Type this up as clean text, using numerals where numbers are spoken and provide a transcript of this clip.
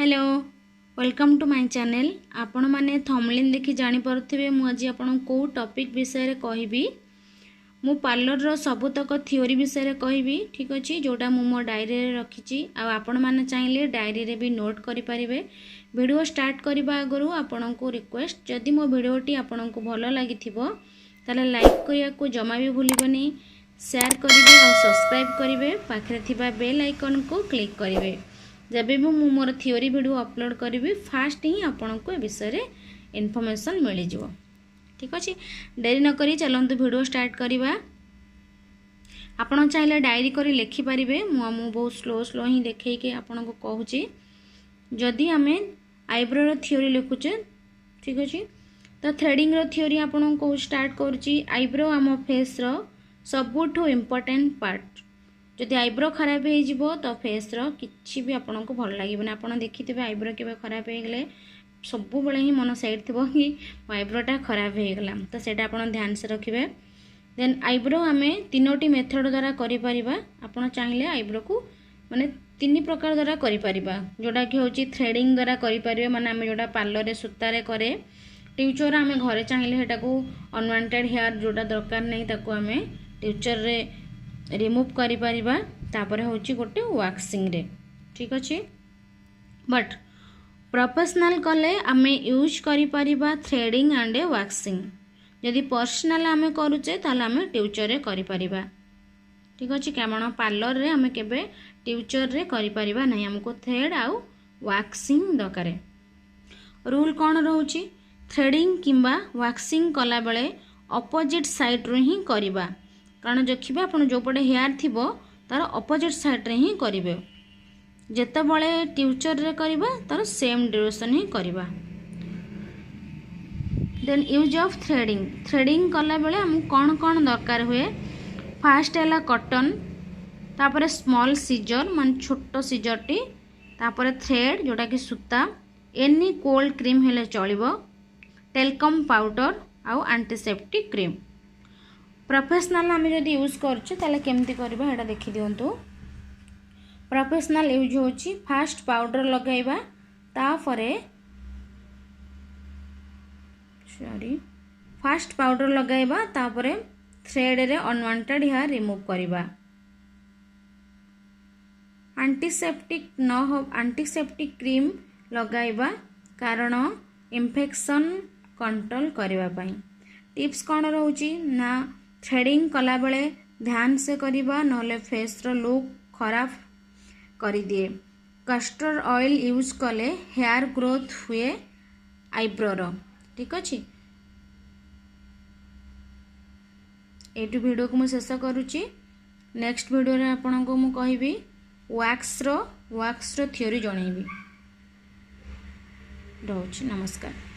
Hello, welcome to my channel. ଆପଣମାନେ thumbnail ଦେଖି ଜାଣିପାରୁଥିବେ ମୁଁ ଆଜି ଆପଣଙ୍କୁ କେଉଁ ଟପିକ୍ ବିଷୟରେ କହିବି। ମୁଁ ପାର୍ଲରର ସବୁତକ ଥିଓରି ବିଷୟରେ କହିବି, ଠିକ୍ ଅଛି, ଯେଉଁଟା ମୁଁ ମୋ ଡାଏରୀରେ ରଖିଛି। ଆଉ ଆପଣମାନେ ଚାହିଁଲେ ଡାଏରୀରେ ବି ନୋଟ୍ କରିପାରିବେ। ଭିଡ଼ିଓ ଷ୍ଟାର୍ଟ କରିବା ଆଗରୁ ଆପଣଙ୍କୁ ରିକ୍ୱେଷ୍ଟ, ଯଦି ମୋ ଭିଡ଼ିଓଟି ଆପଣଙ୍କୁ ଭଲ ଲାଗିଥିବ ତାହେଲେ ଲାଇକ୍ କରିବାକୁ ଜମା ବି ଭୁଲିବନି, ସେୟାର କରିବେ ଆଉ ସବସ୍କ୍ରାଇବ୍ କରିବେ, ପାଖରେ ଥିବା ବେଲ୍ ଆଇକନ୍କୁ କ୍ଲିକ୍ କରିବେ। ଯେବେ ବି ମୁଁ ମୋର ଥିଓରି ଭିଡ଼ିଓ ଅପଲୋଡ଼ କରିବି, ଫାଷ୍ଟ ହିଁ ଆପଣଙ୍କୁ ଏ ବିଷୟରେ ଇନଫର୍ମେସନ୍ ମିଳିଯିବ। ଠିକ୍ ଅଛି, ଡେରି ନକରି ଚାଲନ୍ତୁ ଭିଡ଼ିଓ ଷ୍ଟାର୍ଟ କରିବା। ଆପଣ ଚାହିଁଲେ ଡାଏରୀ କରି ଲେଖିପାରିବେ। ମୁଁ ବହୁତ ସ୍ଲୋ ସ୍ଲୋ ହିଁ ଦେଖେଇକି ଆପଣଙ୍କୁ କହୁଛି। ଯଦି ଆମେ ଆଇବ୍ରୋର ଥିଓରି ଲେଖୁଛେ, ଠିକ୍ ଅଛି, ତ ଥ୍ରେଡ଼ିଂର ଥିଓରି ଆପଣଙ୍କୁ ଷ୍ଟାର୍ଟ କରୁଛି। ଆଇବ୍ରୋ ଆମ ଫେସ୍ର ସବୁଠୁ ଇମ୍ପୋର୍ଟାଣ୍ଟ ପାର୍ଟ। ଯଦି ଆଇବ୍ରୋ ଖରାପ ହେଇଯିବ ତ ଫେସ୍ର କିଛି ବି ଆପଣଙ୍କୁ ଭଲ ଲାଗିବନି। ଆପଣ ଦେଖିଥିବେ, ଆଇବ୍ରୋ କେବେ ଖରାପ ହେଇଗଲେ ସବୁବେଳେ ହିଁ ମନ ସାଇଡ଼୍ ଥିବ କି ମୋ ଆଇବ୍ରୋଟା ଖରାପ ହେଇଗଲା। ତ ସେଇଟା ଆପଣ ଧ୍ୟାନ ସେ ରଖିବେ। ଦେନ୍ ଆଇବ୍ରୋ ଆମେ ତିନୋଟି ମେଥଡ଼ ଦ୍ୱାରା କରିପାରିବା। ଆପଣ ଚାହିଁଲେ ଆଇବ୍ରୋକୁ ମାନେ ତିନି ପ୍ରକାର ଦ୍ୱାରା କରିପାରିବା, ଯେଉଁଟାକି ହେଉଛି ଥ୍ରେଡ଼ିଂ ଦ୍ୱାରା କରିପାରିବେ, ମାନେ ଆମେ ଯେଉଁଟା ପାର୍ଲରରେ ସୂତାରେ କରେ। ଟ୍ୟୁଚର୍ ଆମେ ଘରେ ଚାହିଁଲେ ସେଟାକୁ ଅନୱାଣ୍ଟେଡ଼ ହେୟାର ଯେଉଁଟା ଦରକାର ନାହିଁ ତାକୁ ଆମେ ଟ୍ୟୁଚର୍ରେ ରିମୁଭ୍ କରିପାରିବା। ତାପରେ ହେଉଛି ଗୋଟେ ୱାକ୍ସିଂରେ, ଠିକ୍ ଅଛି। ବଟ୍ ପ୍ରଫେସନାଲ୍ କଲେ ଆମେ ୟୁଜ୍ କରିପାରିବା ଥ୍ରେଡ଼ିଂ ଆଣ୍ଡ ୱାକ୍ସିଂ। ଯଦି ପର୍ସନାଲ୍ ଆମେ କରୁଛେ ତାହେଲେ ଆମେ ଟ୍ୟୁଚର୍ରେ କରିପାରିବା, ଠିକ୍ ଅଛି। କାରଣ ପାର୍ଲରରେ ଆମେ କେବେ ଟ୍ୟୁଚର୍ରେ କରିପାରିବା ନାହିଁ, ଆମକୁ ଥ୍ରେଡ଼୍ ଆଉ ୱାକ୍ସିଂ ଦରକାର। ରୁଲ୍ କ'ଣ ରହୁଛି? ଥ୍ରେଡ଼ିଂ କିମ୍ବା ୱାକ୍ସିଂ କଲାବେଳେ ଅପୋଜିଟ୍ ସାଇଡ଼୍ରୁ ହିଁ କରିବା, କାରଣ ଦେଖିବେ ଆପଣ ଯେଉଁପଟେ ହେୟାର୍ ଥିବ ତା'ର ଅପୋଜିଟ୍ ସାଇଡ଼୍ରେ ହିଁ କରିବେ। ଯେତେବେଳେ ଟ୍ୟୁଚର୍ରେ କରିବା ତା'ର ସେମ୍ ଡ୍ୟୁରେସନ୍ ହିଁ କରିବା। Then use of threading. Threading କଲାବେଳେ ଆମକୁ କ'ଣ କ'ଣ ଦରକାର ହୁଏ? ଫାଷ୍ଟ ହେଲା କଟନ୍, ତାପରେ ସ୍ମଲ୍ ସିଜର୍ ମାନେ ଛୋଟ ସିଜର୍ଟି, ତାପରେ ଥ୍ରେଡ଼୍ ଯେଉଁଟାକି ସୂତା, ଏନି କୋଲ୍ଡ କ୍ରିମ୍ ହେଲେ ଚଳିବ, ଟେଲକମ୍ ପାଉଡ଼ର ଆଉ ଆଣ୍ଟିସେପ୍ଟିକ୍ କ୍ରିମ୍। ପ୍ରଫେସନାଲ୍ ଆମେ ଯଦି ୟୁଜ୍ କରୁଛେ ତାହେଲେ କେମିତି କରିବା ସେଇଟା ଦେଖିଦିଅନ୍ତୁ। ପ୍ରଫେସନାଲ୍ ୟୁଜ୍ ହେଉଛି ଫାଷ୍ଟ ପାଉଡ଼ର ଲଗାଇବା, ତାପରେ ସରି ଫାଷ୍ଟ ପାଉଡ଼ର ଲଗାଇବା, ତାପରେ ଥ୍ରେଡ଼ରେ ଅନୱାଣ୍ଟେଡ଼ ହେୟାର ରିମୁଭ୍ କରିବା। ଆଣ୍ଟିସେପ୍ଟିକ୍ ନ ଆଣ୍ଟିସେପ୍ଟିକ୍ କ୍ରିମ୍ ଲଗାଇବା, କାରଣ ଇନଫେକ୍ସନ୍ କଣ୍ଟ୍ରୋଲ କରିବା ପାଇଁ। ଟିପ୍ସ କ'ଣ ରହୁଛି ନା, ଥ୍ରେଡ଼ିଂ କଲାବେଳେ ଧ୍ୟାନ ସେ କରିବା, ନହେଲେ ଫେସ୍ର ଲୁକ୍ ଖରାପ କରିଦିଏ। କାଷ୍ଟର ଅଏଲ୍ ୟୁଜ୍ କଲେ ହେୟାର ଗ୍ରୋଥ୍ ହୁଏ ଆଇବ୍ରୋର, ଠିକ୍ ଅଛି। ଏଇଠୁ ଭିଡ଼ିଓକୁ ମୁଁ ଶେଷ କରୁଛି। ନେକ୍ସଟ ଭିଡ଼ିଓରେ ଆପଣଙ୍କୁ ମୁଁ କହିବି ୱାକ୍ସର ଥିଓରି ଜଣେଇବି। ରହୁଛି, ନମସ୍କାର।